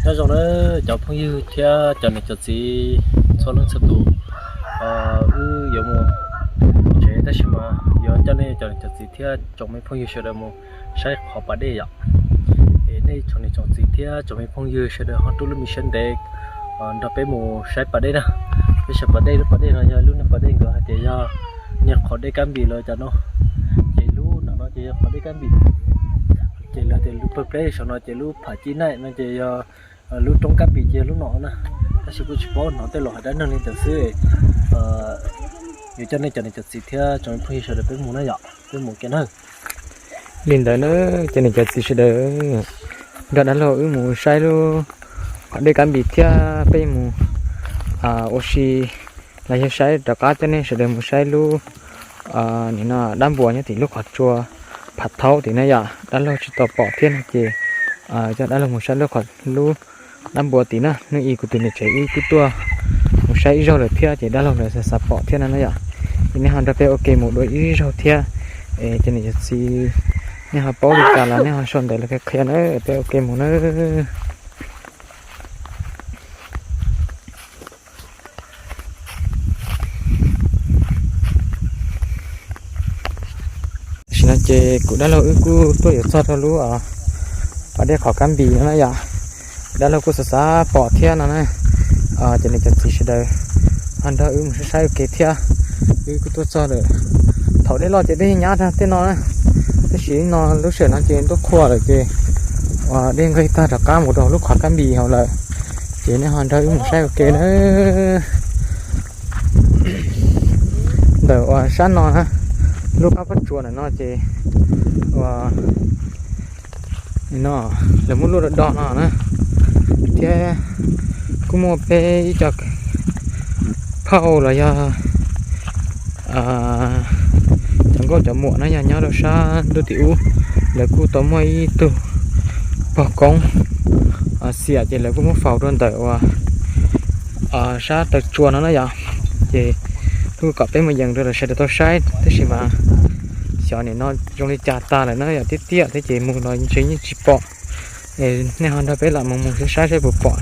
Nyob zoo na cov phooj ywg thiab cov niam cov txiv txhua leej txhua tus, wb yuav mus tsev tab sis mas yuav coj nej cov niam cov txiv thiab tsoom me phooj ywg sawv daws mus saib qhov pas dej yom. Es nej tsoom niam tsoom txiv thiab tsoom me phooj ywg sawv daws ho rub lub me siab ntev nrog peb mus saib pas dej na. Peb saib pas dej, lub pas dej no yog lub niag pas dej nkawd hais tias yog niag qhov dej Kab Npis los cas no. Ces lub no no ces yog qhov dej Kab Npis. Ces lawv tias lub pawg pleb saum no ces lub Pham Cib Naim no ces yog lub roob Kab Npis ces yog lub no na. Tab sis kuj tsis paub, hnov tej laus hais dab neeg li ntawd xwb. Yuav coj nej cov niam cov txiv thiab tsoom me phooj ywg sawv daws peb mus na yom, peb mus kiag na. Li ntawd na, cov niam cov txiv sawv daws, nrog dab laug wb mus saib lub qhov dej Kab Npis thiab peb mus ua si los yog saib rov qab coj nej sawv daws mus saib lub, nim no dab npua nyob tim lub qhov tsua Pham Thaub tim na yom. Dab laug tsis tau pom thiab no ces coj dab laug mus saib lub qhov, lub dab npua tim na. Hnub ib kuv tus niam tsev wb kuj tuaj mus saib ib zaug lawm thiab ces dab laug lawv xav xav pom thiab no na yom. Ces nej ho nrog peb ua ke mus dua ib zaug thiab. Es cov niam cov txiv, nej ho paub li cas los nej ho sau ntawv los qhia na, peb ua ke mus na. Tam sim no ces kuv dab laug wb kuj tuaj yuav txog rau lub pas dej qhov Kab Npis no na yom. Dab laug kuj xav xav pom thiab no na. Ces niam cov txiv sawv daws ho nrog wb mus saib saib ua ke thiab. Wb kuj tuaj txog lawm. Thaum dej loj ces dej nyab tej no na, tab sis no lub sij hawm no ces ntuj qhua lawm ces uas dej nqig tag rov qab mus rau lub qhov Kab Npis hauv lawm. Ces nej ho nrog wb mus saib ua ke na. Ntawm uas sab no na, lub qab pob tsuas ntawm no ces uas no lawv muab luaj do do no na, thiab kuj muaj peb ib co phauj los yog cov nkauj cov muam na yog nyob rau sab ntuj tim ub, lawv kuj tau muaj ib tug pog koob xiam ces lawv kuj muab faus rau ntawm uas sab taw tsua no na yom. Ces kuj kom peb mus yees rau lawv sawv daws tau saib tab sis mas xyov nim no zoo li cas tag lawm na yom, tiaj tiaj thiab ces mus los ntshe yeej tsis pom. Nej ho nrog peb lam mus mus saib saib saib puas pom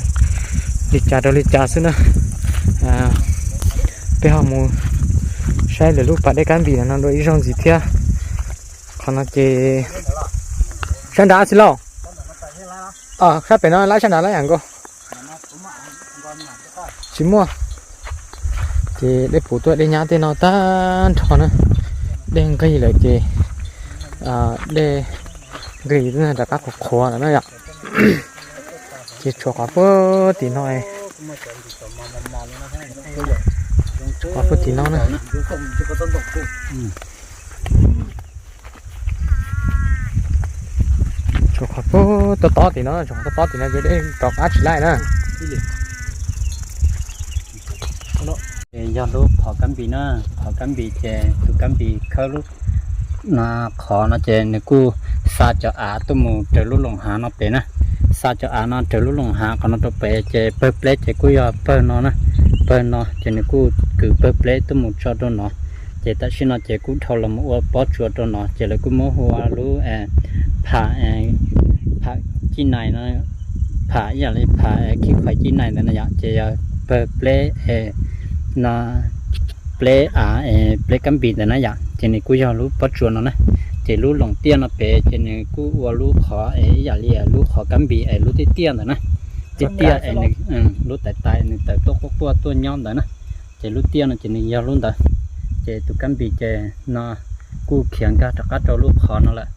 li cas rau li cas xwb na. Peb ho mus saib lawv lub pas dej Kab Npis no dua ib zaug ntxiv thiab. Qhov no ces sab nrad xwb lauj. Sab pem no lab sab nrad lab yam nkaus. Tsis muaj. Ces dej puv tuaj dej nyab tej no tag nrho na. Dej nqig lawm ces dej nqig rov qab qhuav qhuav lawm na yom. Ces tshuav qhov puag tim no, qhov puag tim no na. Tshuav qhov puag tob tob tim no, tshuav qhov tob tob tim no ces dej rov qab tsis laij na. Yog lub qhov Kab Npis na, qhov Kab Npis ces tus Kab Npis khawb lub qhov no ces nws kuj xa cov av tuaj mus raws lub loos hav no pem na. Xa cov av no raws lub loos hav qhov no rau pem ces pawg pleb ces kuj yog pawg no na. Pawg no ces nws kuj kwv pawg pleb tuaj mus tso rau no. Ces tam sim no ces kuj dhau los mus ua pob tsuas rau no ces lawv kuj muab hu ua lub Pham, Pham Cib Nais no, Pham ib yam li Pham Khib Khuais Cib Nais ntawd na yom, ces yog pawg pleb no, pleb av, pleb Kab Npis ntawd na yom. Ces nws kuj yog lub pob tsuas no na. Ces lub loos tiaj no pem ces nws kuj ua lub qhov ib yam li lub qhov Kab Npis es lub tiaj tiaj ntawd na. Tiaj tiaj es nws, lub tais tais nws tawm tuaj quaj quaj tuaj nyob ntawd na. Ces lub tiaj no ces nws yog lub ntawd. Ces tus Kab Npis ces no kuj khiav nkag rov qab rau lub qhov no lawm.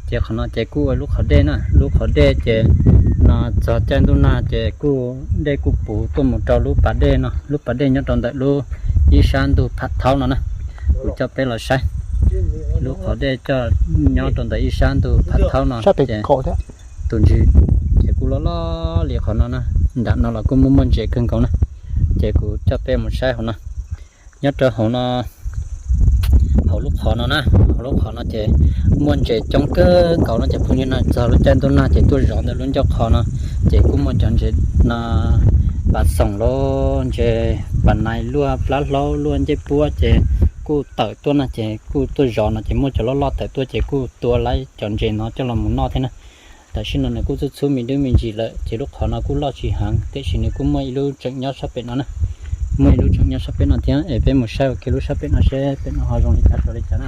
Ces qhov no ces kuj ua lub qhov dej na, lub qhov dej ces no txog caij ntuj nag ces kuj dej kuj puv tuaj mus rau lub pas dej no, lub pas dej nyob rau ntawm lub ib sab ntug Pham Thaub no na. Kuv coj peb los saib lub qhov dej coj nyob rau ntawm ib sab ntug Pham Thaub no ces tus ntsis ces kuj loj loj li qhov no na, nram no los kuj muaj muaj ntses kawg nkaus na. Ces kuv coj peb mus saib hauv no, nyob rau hauv no, hauv lub qhov no na, hauv lub qhov no ces muaj ntses coob kawg nkaus no ces phooj ywg na, txog lub caij ntuj nag ces tuaj zov ntawm lub ncauj qhov no ces kuj muaj cov ntses no, pas xoom los ntses pas nais luaj plab hlaub luaj ncej puab ces kuj tawm tuaj no ces kuj tuaj zov no ces muaj cov loj loj tawm tuaj ces kuj tua lawv cov ntses no coj los mus noj thiab na. Tam sim no nws kuj txhub txhub me dub me ntsis lawm ces lub qhov no kuj loj tsis heev, tiam sis nws kuj muaj ib lub tseem nyob sab pem no na. Muaj ib lub tseem nyob sab pem no thiab es peb mus saib ua ke lub sab pem no seb pem no ho zoo li cas rau li cas na.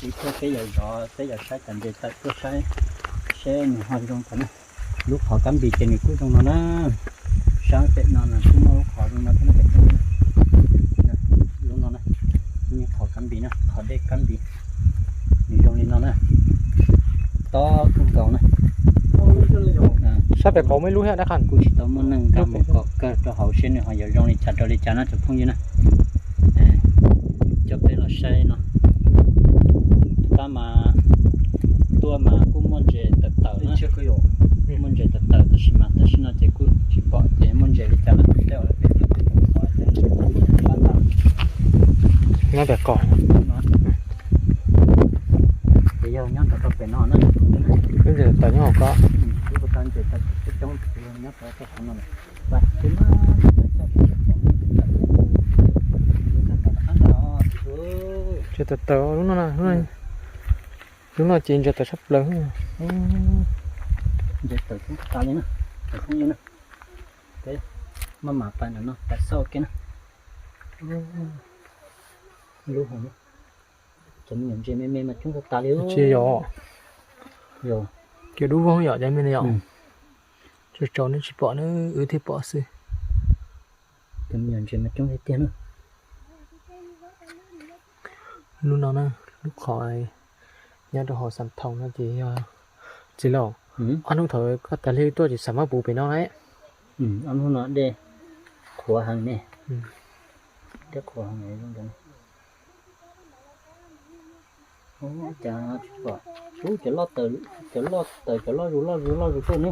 Ib pliag peb yuav zov peb yuav saib cov ntses tawm tuaj saib seb nws ho zoo cas na. Lub qhov kab npis ces nws kuj zoo no na. Sab pem no nws kuj muaj lub qhov zoo no thiab na. Lub no na, qhov kab npis na, qhov dej kab npis, nws zoo li no na. Tob kawg nkaus na. Sab pem qaum muaj ib lub thiab dab qhas. Kuj tsis tau muaj neeg nkag mus kom kawg rau hauv seb nws ho yuav zoo li cas rau li cas na cov phooj ywg na. Coj peb los saib no. Tab mas tuaj mas kuj muaj ntses tawm tawm na. Muaj ntses tawm tawm tab sis mas tam sim no ces kuj tsis pom ces muaj ntses li cas lawm. Nyob pem qaum. Ces yog nyob rau pem no na. Lub ntses tawm nyob hauv ko. Lub puas tau ntses tawm coob coob nyob rau qhov no. Ntses tawm tawm lub no na. Lub no ces ntses tawm tshaj plaws. Ntses tawm coob tas li na, tawm coob li na. Peb maj mam pais ntawm no pais xauj ua ke na. Lub hauv no, cov me nyuam ntses me me mas coob tag tas li. Tsis yog, yog kiag dub vog yom, cov me no yom. Tsaus tsaus neb tsis pom na, wb thiaj pom xwb. Cov me nyuam ntses mas coob tiag tiag na. Lub no na, lub qhov nyob rau hauv Xas Thoos no ces yog txiv laus. Ob hnub thaum koj tas li tuaj ces xav muab puv pem no na. Ob hnub no dej qhuav heev ne. Dej qhuav heev. Cas cov loj tawm, cov loj tawm cov loj zus loj zus loj zus tuaj ne.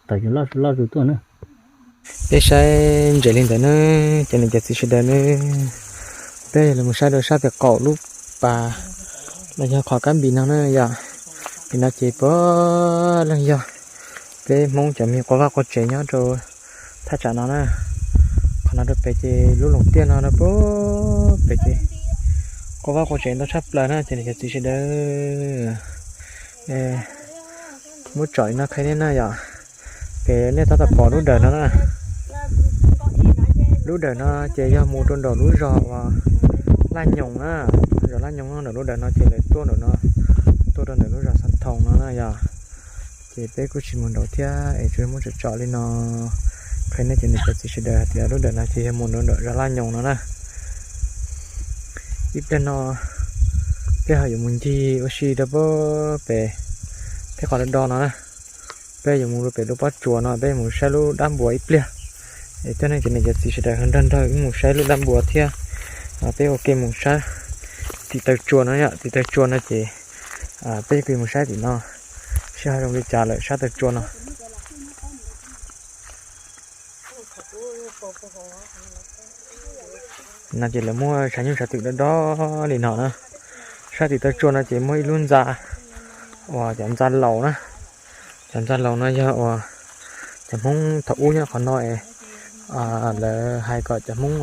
Tawm cov loj zus loj zus tuaj na. Peb saib ntses li ntawd na, cov niam cov txiv sawv daws na, peb los mus saib rau sab pem qaum lub pas los yog qhov kab npis no na yom. Pem no ces puav leej yog peb Hmoob cov me qua vaj qua tsev nyob rau thaj tsam no na. Qhov no rau pem ces lub Loos Tiaj no rau pem ces qua vaj qua tsev ntau tshaj plaws na cov niam cov txiv sawv daws. Muab tsom li no qhia nej na yom. Ces nej tab tom pom lub dawm no na. Lub dawm no ces yog mus rau nraum lub zos uas Laj Nyoos na. Zos Laj Nyoos no, nraum lub dawm no ces lawv tuaj nraum no, tuaj rau ntawm lub zos Xas Thoos no na yom. Ces peb kuj tsis mus nraud thiab es tsuas muab tsom tsom li no qhia nej cov niam cov txiv sawv daws hais tias lub dawm no ces yog mus nraum nraum zos Laj Nyoos no na. Ib pliag no peb ho yuav mus ncig ua si rau pem, peb qhov do do no na. Peb yuav mus rau pem lub pob tsuas no, peb yuav mus saib lub dab npuas ib pliag. Es coj nej cov niam cov txiv sawv daws nrog nrog wb mus saib lub dab npuas thiab. Peb ua ke mus saib tim taw tsua no yom, tim taw tsua no ces peb ua ke mus saib tim no, seb ho zoo li cas lawm sab taw tsua no. No ces lawv muab tshav nyuj tshav twm dob dob li no na. Sab tim taw tsua no ces muaj ib lub ntxa uas cov ntxa laus na. Cov ntxa laus no yog uas cov Hmoob thaum ub nyob qhov no es lawv hais kom cov Hmoob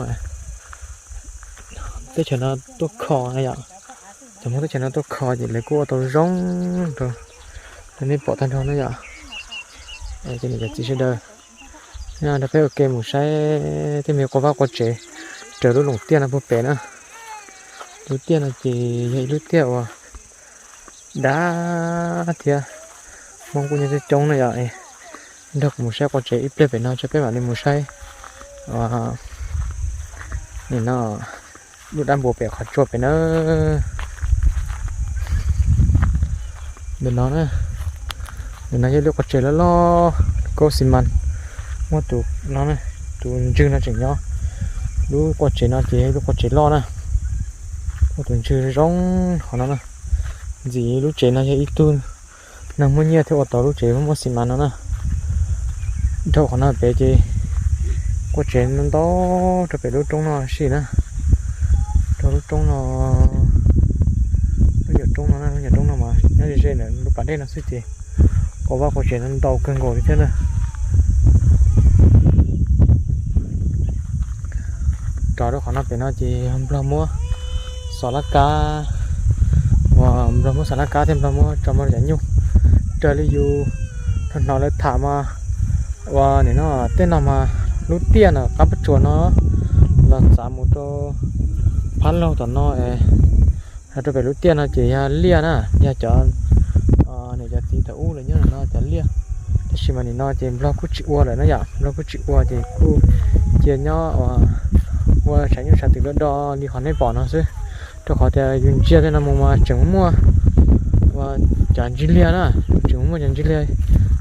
teb chaws no tuaj kho na yom. Cov Hmoob teb chaws no tuaj kho ces lawv kuj ua tau zoo rau nej pom tag nrho na yom. Cov niam cov txiv sawv daws, nrog peb ua ke mus saib tej me qua vaj qua tsev raws lub Loos Tiaj no puag pem na. Lub tiaj no ces yog ib lub tiaj uas dav thiab Hmoob kuj nyob coob coob na yom. Nrog kuv mus saib qua tsev ib pliag pem no tso peb mam li mus saib nim no lub dab npuas pem qhov tsua pem na. Ntawm no na, ntawm no yog lub qua tsev loj loj kaub xi mas, muaj tus no, tus ntswg no tseem nyob. Lub qua tsev no ces yog lub qua tsev loj na, muaj tus ntswg zoo qhov no na. Ntxim lub tsev no yog ib tug neeg muaj nyiaj thiaj ua tau lub tsev muaj xi mas no na. Dhau qhov no pem ces qua tsev ntau rau pem lub roob no si na. Rau lub roob no, lub nyuam roob no, lub nyuam roob no mas nyob ze ze ntawm lub pas dej no xwb ces qua vaj qua tsev no ntau kawg nkaus li thiab na. Rov rau qhov no pem no ces yog Nplog muab xov laj kab Uas nplog muab xav laj kab thiab nplog muab tso muab cov nyuj raws li yus hnov lawv tham mas uas nim no tej no mas lub tiaj no qab pob tsuas no los txav mus rau phab laug tom no es rau pem lub tiaj no ces yog liaj na, yog cov niam cov txiv thaum ub lawv nyob no cov liaj. Tab sis mas nim no ces nplog kuj tsis ua lawm na yom, nplog kuj tsis ua ces kuj cia nyob ua tshav nyuj tshav twm do do li qhov nej pom no xwb. Rau qhov tias yus ntsia tej no mus mas tseem muaj ua cov ntsis liag na, tseem muaj cov ntsis liag.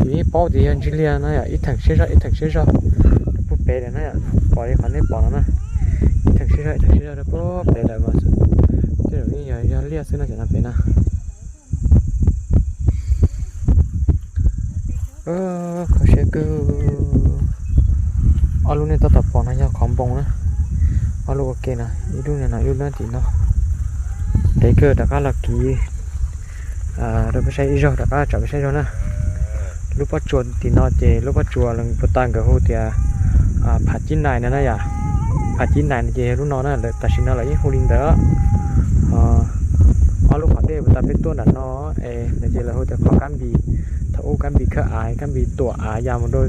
Yus yeej paub tias yog ntsis liag no yom, ib theem siab zog ib theem siab zog rau puag pem lawm na yom, pom li qhov nej pom no na, ib theem siab zog ib theem siab zog rau puag pem lawm mas tej zaum yeej yog yog liaj xwb no cov no pem na. Kho siab kawg. Ob lub nej tab tom pom no yog qhov npoo na, ob lub ua ke no, ib lub no ib lub tim no. Peb kawg rov qab los kiv rau peb saib ib zaug, rov qab tsom peb saib zaug na. Lub pob tsuas tim no ces lub pob tsuas puag ta nkawd hu tias Phav Cib Nais no na yom. Phav Cib Nais no ces yog lub no na, tam sim no lawv yeej hu li ntawd. Ob lub qhov dej puag ta peb tuaj nram no es no ces lawv hu tias qhov Kab Npis, thaum ub Kab Npis khawb av, Kab Npis tuam av ya mus rau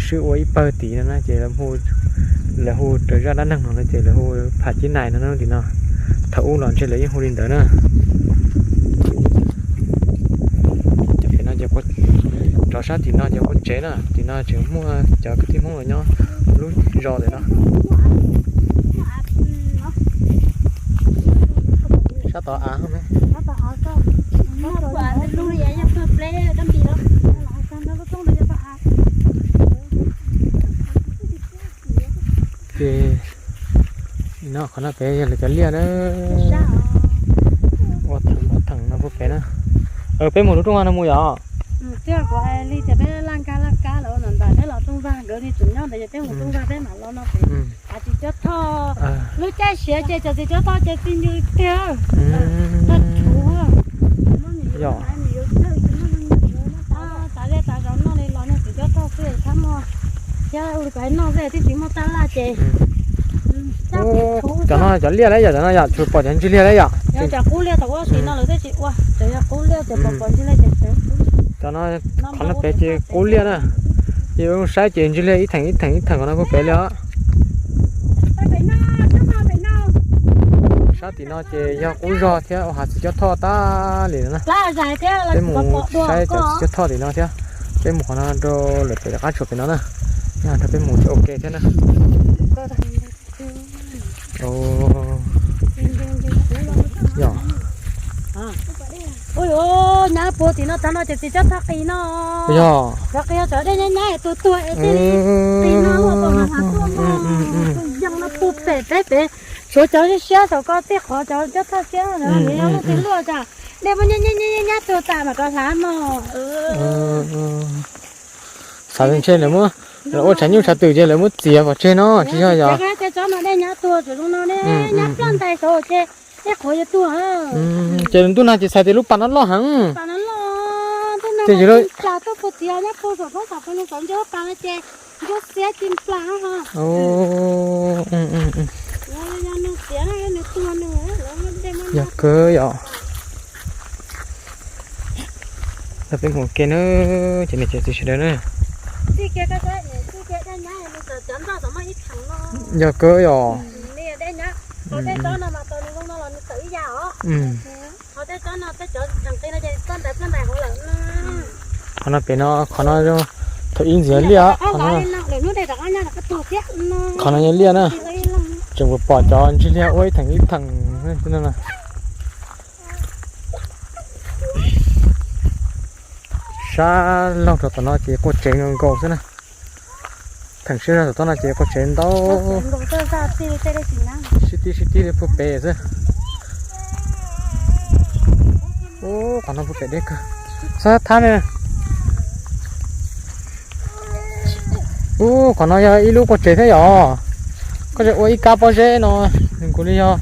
swb ua ib pawg tid no na ces lawv hu raws zaj dab neeg no ces lawv hu Phav Cib Nais no na tim no. Thaum ub los ntshe lawv yeej hu li ntawd na. Cov pem no ces rov sab tim no ces kuj tsev na, tim no tseem muaj cov kwv tij Hmoob los nyob lub zos ntawm no. Sab tod av. Ces no qhov no pem yog lawv cov liaj na. Ua theem ua theem no puag pem na. Peb mus lub rooj vag no mus yom. Tiag, kuv hais li tias peb laj nkag laj kab lawm ntawm peb los rooj vag, nkawd li tseem nyob ntawd, yog peb mus rooj vag peb mam los no pem. Av txiv cuab thoj, lub caij siav ces cov txiv cuab thoj ces txi ncw tiag. Tag tshuv. Yog tas zej tas zos noj li los niag txiv cuab thoj xwb, txhob muaj thiab ua li ko noj xwb, twb tsis muaj taj laj ces. Cov no cov liaj lawm yom, cov no yom, tsuas pom cov ntsis liag lawm yom. Cov qub liaj thaum ub sim no lawv twb tsis ua, cov yog qub liaj ces pom pom ntsis liaj ces. Cov no, qhov no pem ces qub liaj na. Ces saib ces ntsis liaj ib theem ib theem ib theem qhov no puag pem li os. Sab tim no ces yog qub zog thiab ua hav txiv cuab thoj tag li na. Peb mus saib cov txiv cuab thoj tim no thiab. Peb mus qhov no rau lawm pem rov qab tshuam pem no na. Nyob rau peb mus thiab ua ke thiab na. Yog. Ui, nyab puag tim no tag no ces txiv cuab thoj qis no. Yog. Cov qis, cov dej nyab nyab tuag tuag es thiaj li qis no luaj pom mas hav tuaj no. Tus yees no puag pem peb pem. Tshuav cov siab saum ko tej qhov cov cuab thoj siab no, luaj tiag luaj cas. Dej muaj nyab nyab nyab tuag tas mas kov hlav no. Xav tias ntshe lawv muab, lawv ua tshav nyuj tshav twm ces lawv muab txiav pov tseg no tsis yog yog. Tej tsob no dej nyab tuag tsuas zoo no ne, nyab ploj ntais saud ces dej qhuav yuav tuag. Ces ntuj nag ces txhais tias lub pas no loj heev. Ces yog plas tuaj puag txiv nyab puag saum roob saum pes lug saum ncuab pas no ces ncuab xiab ci plas. Yog kawg yom. Peb mus ke na, ces niam cov txiv sawv daws na. Yog kawg yom. Qhov no pem no, qhov no thaum ub ntxiv liaj, qhov no yog liaj na. Tseem pom cov ntsis liaj ua ib theem ib theem no. Sab laug rau tom no ces quaj tsev nkaus xwb na. Theem sib zog tom no ces quaj tsev ntau. Sib tib sib tib li puag pem xwb. Ub, qhov no puag pem deb kawg. Xab thab ne. Ub, qhov no yog ib lub quaj tsev thiab yom. Koj tseem ua ib kab pob zeb no, nws kuj li yog.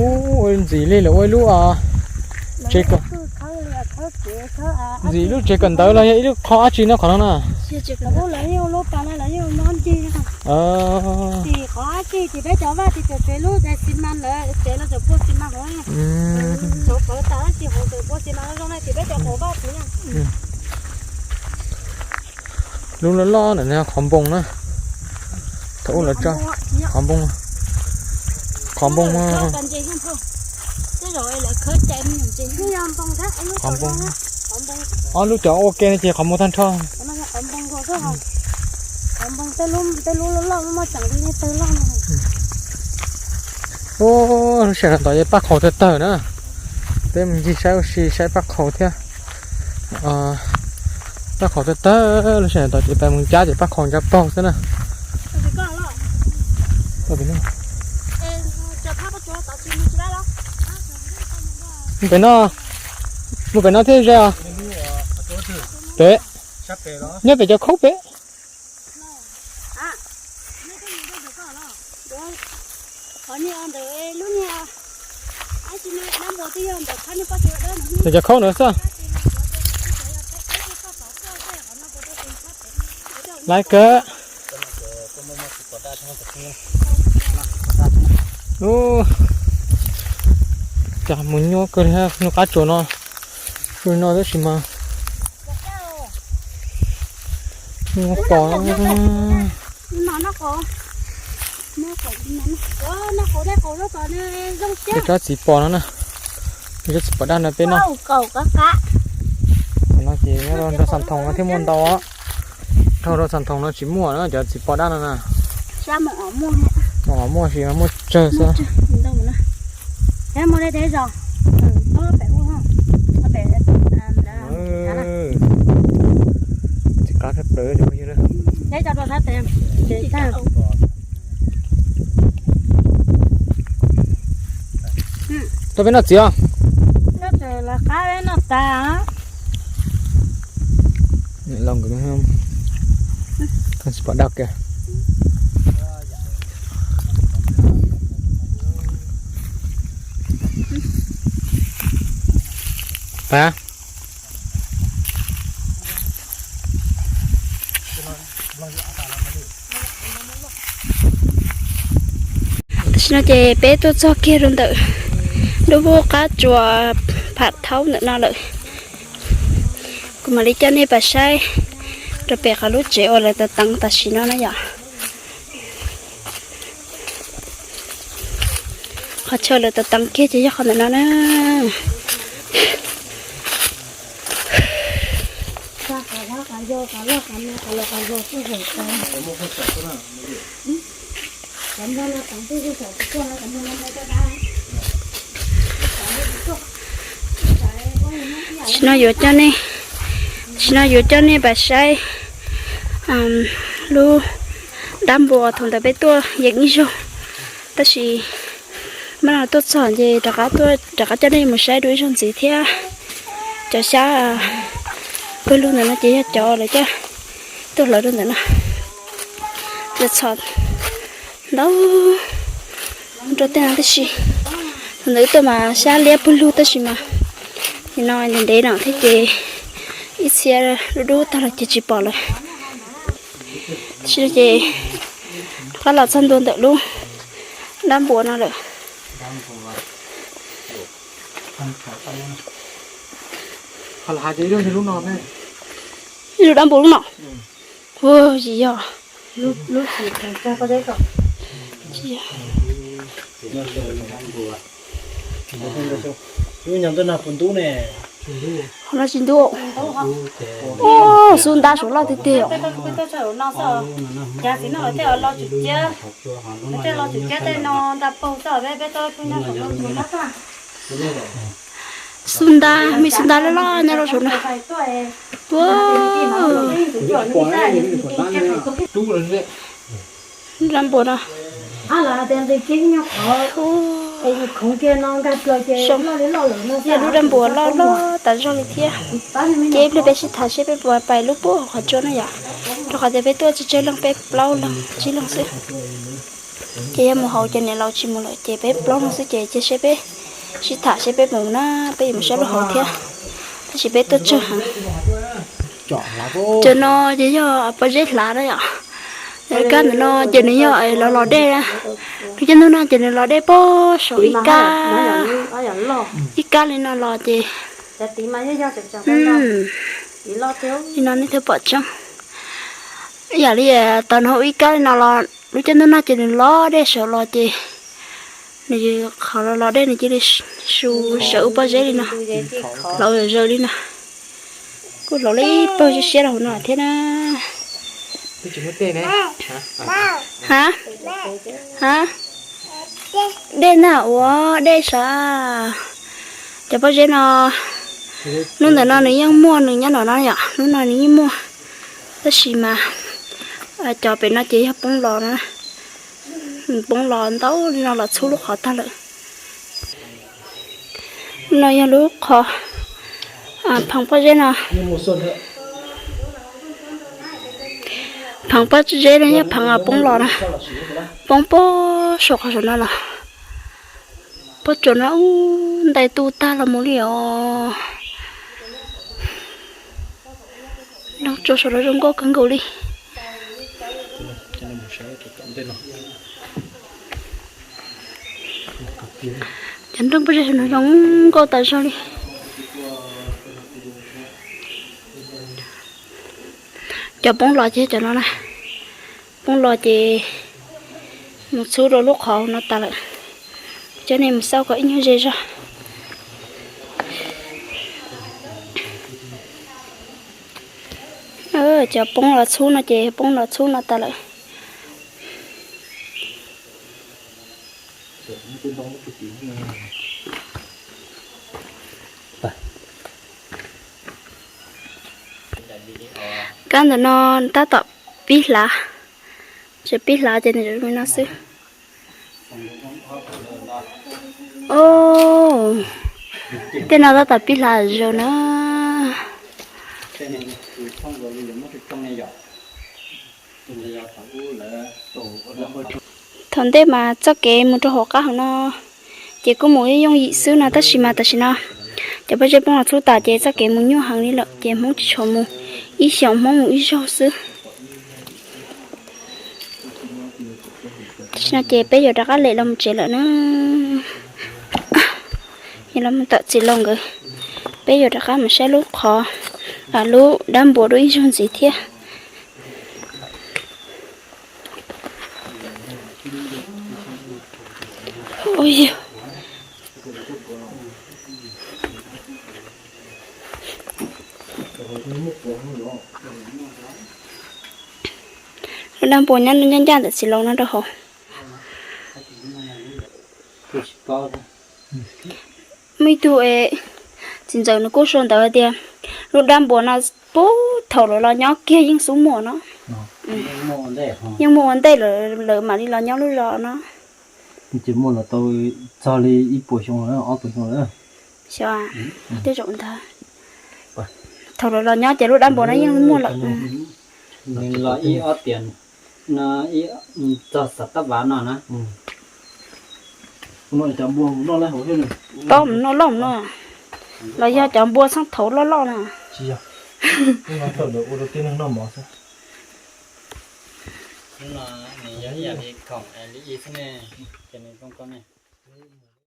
Ub, ua ntxim li lawv ua ib lub tsev, ntxim ib lub tsev kawm ntawv los yog ib lub qho dab tsi no qhov no na. Lawv yeej ua lub pas no lawv yeej ua mob ncig. Tim qhov dab tsi tim peb cov vaj tim cov tsev lub tsev xi mas lawv tsev los tseem pua xi mas hauv. Cov pawv tas dab tsi hauv tseem pua xi mas zoo na tim peb cov hauv vaj tim na. Lub loj loj ntawm no qhov npoo na. Thaum ub lawv tso qhov npoo, qhov npoo, qhov npoo. Ob lub cov ua ke no ces qhov npoo tag nrho. Ua lub sij hawm no tod ces paj qhaus tawg tawg na. Peb mus ncig saib ua si saib paj qhaus thiab. Paj qhaus tawg tawg, lub sij hawm no tod ces peb mus ncab ces paj qhaus ncab paug xwb na. Mus pem no, mus pem no thiab ze os. Pem, nyob pem cov khaub pem. Pem cov khaub ntawd xwb. Laiv kawg. Cas mus nyuaj kawg li, noj qab tsuas no, no tab sis mas nyuaj pom. Cov txiv pos no na, cov txiv pos daj no peb noj. No ces nyob rau Xam Thoos no thiaj muaj ntau. Dhau rau Xam Thoos no tsis muaj na cov txiv pos daj no na. Muaj sis mas muaj tsawg xwb. Txiv qab thiab plaws. Tuaj peb noj txiv os. Los nkawd tsis pom daj kiag. Pab. Tam sim no ces peb tuaj txog kiag rau ntawm lub qab tsuas Pham Thaub ntawm no lawm. Kuv mam li coj nej pais saib rau pem qhov lub tsev uas lawv teev tam sim no na yom. Qhov chaw lawv teev kiag ces yog qhov ntawm no na. Tam sim no yuav coj nej, tam sim no yuav coj nej pais saib lub dab npua thaum ntawd peb tuaj yeem ib zaug, tab sis mas no tuaj txog ces rov qab coj nej mus saib dua ib zaug ntxiv thiab. Cov xyab pawg lug ntawm no ces yog cov lawv coj tuaj hlawv rau ntawm no. Lawv txhom ntau rau tej no tib si. Thaum ntawd tuaj mas xyab liab pawg lug tab sis mas nim no ntev ntev no thiab ces ib txhia dub dub tag los ces tsis pom lawm. Tam sim no ces rov qab los txog ntua ntawm lub dab npua no lawm. Ib lub dab npua lub no. Ua tsis yog. Qhov no tsis ntub. Ua xub ntab suav loj tiag tiag os. Xub ntab, muaj ib xub ntab loj loj nyob rau saum no. Ua, dab npua no. Lub dab npua loj loj tas zog li thiab. Ces ib pliag peb sib tham seb peb puas pais lub puag qhov tsua no yom. Rau qhov tias peb tuaj tsawg tsawg leej, peb plaub leeg tsib leeg xwb. Ces yog mus hauv ces niam laus tsis mus lawm ces peb plaub leeg xwb ces cia seb peb sib tham seb peb mus na, peb yuav mus saib lub hauv thiab. Tab sis peb tuaj tsawg heev. Cov no ces yog pob zeb hlav na yom. Kab ntawm no ces nws yog los los dej, lub caij ntuj no ces nws los dej pog saum ib kab, ib kab li no los ces li no nej thiaj pom tseeb. Ib yam li tau no ib kab li no los lub caij ntuj no ces nws los dej saum los ces nws qhov los los dej nws cia li su sawv ua pob zeb li no, hlav zaws li no. Kuj hlav li pawg siab siab rau hauv no thiab na. Ha, ha, dej na ua dej sav. Cov pob zeb no, hnub ntawm no nws yeej muaj, nws nyob no no yom, hnub no nws yeej muaj, tab sis mas cov pem no ces yog poob los na, poob los ntau li no los txhub lub qhov tag lawm. No yog lub qhov pheev pob zeb no, pheev pob zeb no yog pheev poob los na, poob pog saum qhov saum no los, pog tsuas no ntais tu tag los mus li os. Nroo tsuas saum no zoo nkauj kawg nkaus li. Cov nroo pob zeb no zoo nkauj tas zog li. Cov poob los ces cov no na, poob los ces mus txhub rau lub qhov no tas lawm. Coj nej mus xauj kom ib nyuag ze zog. Cov poob los txhub no ces poob los txhub no tas lawm. Kab ntawm no tab tom pib hlav, tseem pib hlav ces nws zoo li no xwb. Tej no tab tom pib hlav zaws na. Thaum ntej mas txoj kev mus rau hauv qab hauv no ces kuj mus yooj yim xwb no, tab sis mas tam sim no cov pob zeb poob los txhub tas ces txoj kev mus nyuaj heev li lawm ces Hmoob tsis tshua mus, ib xyoos Hmoob mus ib zaug xwb. Tam sim no ces peb yuav rov qab lem los mus tsev lawm na. Yog los mus tom txiv laus nkawd, peb yuav rov qab mus saib lub qhov, lub dab npua dua ib zaug ntxiv thiab. Lub dab npua nyob ncaj ncaj ntawm txiv laus no rau hauv. Muaj ib tug txiv ntxawm nws kuj sau ntawv hais tias lub dab npua no puag thaum lawv los nyob kiag yeej xub muaj no. Yeej muaj ua ntej lawv mam li los nyob lub zos no. Ces muaj los tau txog li ib puas xyoo, ob puas xyoo lawm. Xyov, tej zaum ntawd. Thaum lawv los nyob ces lub dab npua no yeej muaj lawm. Nws los ib ob tiam no, txog xav tab vav no na. Tob mus noj loj no, los yog cov npua txheej thaud loj loj na. Tsis yog, ua rau tib neeg noj mov xwb. Hnub no nws yog ib yam li khoom li ib xwb ne, ces nws zoo koj ne.